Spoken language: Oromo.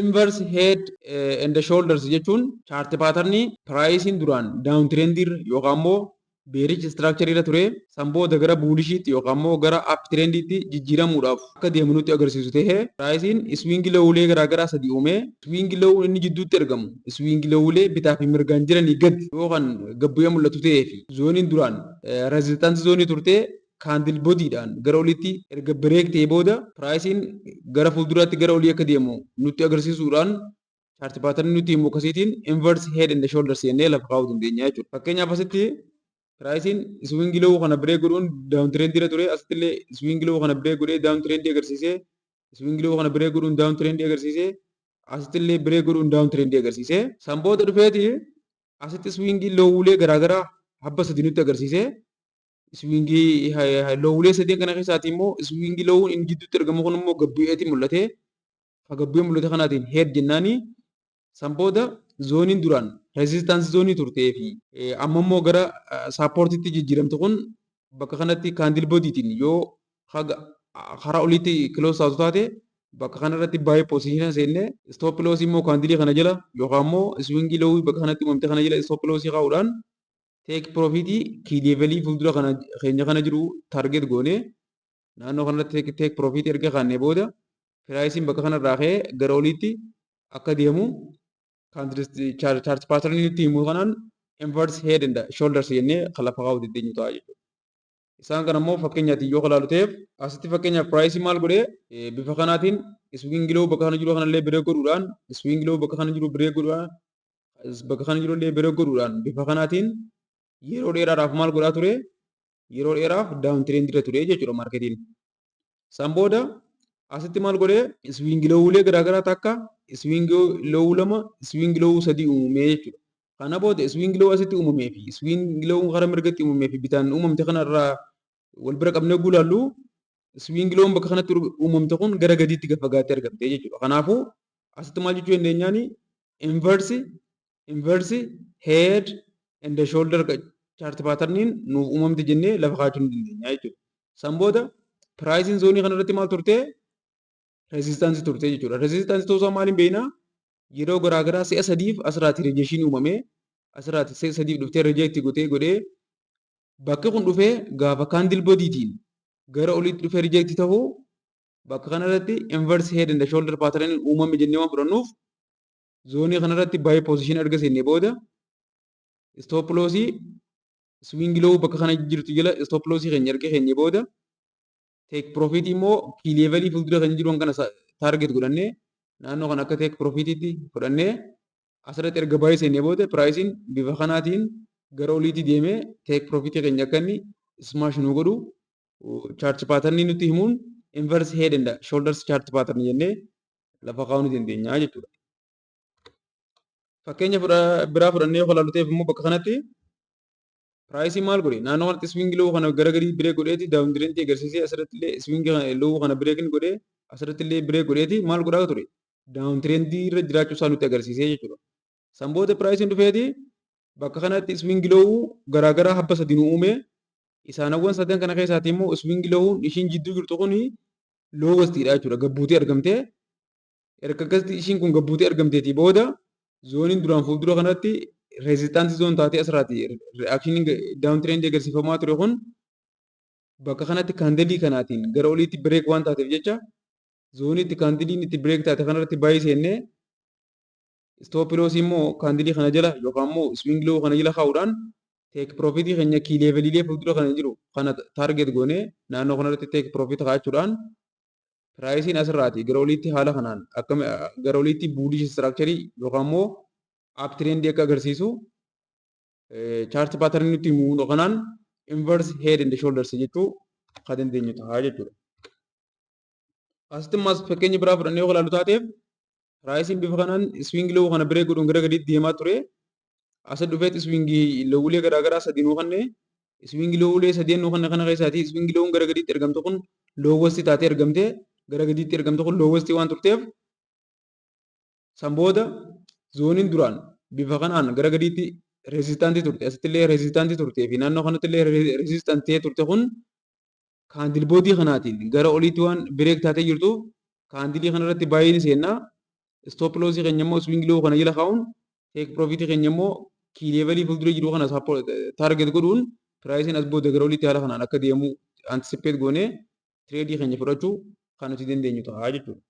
Inverse head and shoulders jechuun chart patternii priceiin duraan down trendii yookaan immoo bearish structure irra ture, san booda gara bullishiitti yookaan immoo gara up trendiitti jijjiiramuudhaaf akka deemu nutti agarsiisu ta'ee, priceiin swing lowulee garaagaraa sadii uumee, swing low inni jidduutti argamu swing lowulee bitaa fi mirgaan jiranii gad yoo kan gabbu'ee mul'atu ta'ee fi zoneiin duraan resistance zoneii turtee candle bodyiidhaan gara olitti erga break ta'ee booda, priceiin gara fuulduraatti gara olii akka deemu nutti agarsiisuudhaan chart patternii nutti himu akkasiitiin inverse head and shoulders jennee lafa kaa'uu dandeenya jechuudha. Fakkeenyaaf, asitti priceiin swing low kana break godhuun down trendii irra ture. Asitti illee swing low kana break godhee down trendii agarsiisee, swing low kana break godhuun down trendii agarsiisee, asitti illee break godhuun down trendii agarsiisee, san booda dhufeeti asitti swing lowulee garaagaraa habba sadi nutti agarsiisee, swing lowulee sadeen kana keessaati immoo swing lowuun inni jidduutti argamu kun immoo gabbu'eeti mul'ate. Gabbu'ee mul'ate kanaatiin head jennaani. San booda zoneiin duraan resistance zoneii turtee fi amma immoo gara supportiitti jijjiiramte kun bakka kanatti candle bodyiitiin yoo karaa oliitti close taatu taate, bakka kanarratti buy positiona seennee, stop lossii immoo candleii kana jala yookaan immoo swing lowii bakka kanatti uumamte kana jala stop lossii kaa'uudhaan, take profitii key levelii fuuldura kana keenya kana jiru target goonee, naannoo kanarratti take profitii erga kaannee booda, priceiin bakka kanarraa ka'ee gara oliitti akka deemu chart patternii nutti himu kanaan inverse head and shoulders jennee kan lafa kaa'uu dandeenyu ta'a jechuudha. Isaan kana immoo fakkeenyaatti yoo ilaalu ta'eef, asitti fakkeenyaaf priceii maal godhee? Bifa kanaatiin swing low bakka kana jiru kanallee break godhuudhaan, swing low bakka kana jiru break godhuudhaan, bakka kana jiru illee break godhuudhaan, bifa kanaatiin yeroo dheeraadhaaf maal godhaa ture? Yeroo dheeraaf down trendii irra ture jechuudha marketiin. San booda asitti maal godhee? Swing lowulee garaagaraa takka, swing low lama, swing low sadii uumamee jechuudha. Kana booda swing low asitti uumamee fi swing low karaa mirgatti uumamee fi bitaan uumamte kanarraa wal bira qabnee gulaallu, swing lown bakka kanatti uumamte kun gara gadiitti gad fagaattee argamte jechuudha. Kanaafuu asitti maal jechuu dandeenyaani? Inverse head and shoulder chart patterniin nuuf uumamte jennee lafa kaa'achuu ni dandeenya jechuudha. San booda priceiin zoneii kanarratti maal turte? Resistanceii turte jechuudha. Resistanceii ta'uusaa maaliin beeknaa? Yeroo garaagaraa si'a sadiif asirraati rejectionii uumamee, asirraati si'a sadiif dhuftee reject godhee godhee, bakki kun dhufee gaafa candle bodyiitiin gara oliitti dhufee reject ta'uu, bakka kanarratti inverse head and shoulder pattern uumame jennee waan fudhannuuf, zoneii kanarratti buy position erga seennee booda, stop lossii swing low bakka kana jirtu jala stop lossii keenya erga keenye booda, take profit immoo key levelii fuuldura kan jiru kana target godhannee, naannoo kana akka take profitiitti fudhannee, asirratti erga buy seennee booda, priceiin bifa kanaatiin gara oliitti deemee take profitii keenya akka inni smash nu godhu chart patternii nutti himuun inverse head and shoulders chart pattern jennee lafa kaa'uu ni dandeenya jechuudha. Fakkeenya biraa fudhannee yoo ilaallu ta'eef immoo, bakka kanatti priceii maal godhe? Naannoo kanatti swing low kana gara gadii break godheeti down trendii agarsiisee, asirratti illee swing low kana break godhee, asirratti illee break godheeti maal godhaa ture? Down trendii irra jiraachuu isaa nutti agarsiisee jechuudha. San booda priceiin dhufeeti bakka kanatti swing low garaagaraa habba sadi nu uume. Isaanawwan sadan kana keessaati immoo swing lowuun ishiin jidduu jirtu kuni lowestiidha jechuudha. Gabbuutee argamtee, erga akkasitti ishiin kun gabbuutee argamteetii booda, zoneiin duraan fuuldura kanatti resistance zone taatee asirraati reactioniin down trendii agarsiifamaa ture kun bakka kanatti candleii kanaatiin gara oliitti break waan taateef jecha, zoneii itti candleiin itti break taate kanarratti buy seennee, stop lossii immoo candleii kana jala yookaan immoo swing low kana jala kaa'uudhaan, take profitii keenya key leveliilee fuuldura kana jiru kana target goonee, naannoo kanarratti take profit kaa'achuudhaan, priceiin asirraati gara oliitti haala kanaan akka gara oliitti bullish structureii yookaan immoo up trendii akka agarsiisu chart patternii nutti himu kanaan inverse head and shoulders jechuu kan dandeenyu ta'a jechuudha. Asitti immoo fakkeenya biraa fudhannee yoo ilaallu taateef, priceiin bifa kanaan swing low kana break godhuun gara gadiitti deemaa ture. As dhufeetti swing lowulee garaagaraa sadii nuu kenne. Swing lowulee sadeen nuu kenne kana keessaatii swing lowuun gara gadiitti argamtu kun lowest taatee argamte. Gara gadiitti argamtu kun lowest waan turteef, san booda zoneiin duraan bifa kanaan gara gadiitti resistanceii turte, asitti illee resistanceii turtee fi naannoo kanatti illee resistanceii turte kun candle bodyii kanaatiin gara oliitti waan break taatee jirtuuf, candleii kanarratti buy seennaa. Stop lossii keenya immoo swing low kana jala kaa'uun, take profitii keenya immoo key levelii fuuldura jiru kana target godhuun, priceiin as booda gara olitti haala kanaan akka deemu anticipate goonee tradeii keenya fudhachuu kan nuti dandeenyu ta'a jechuudha.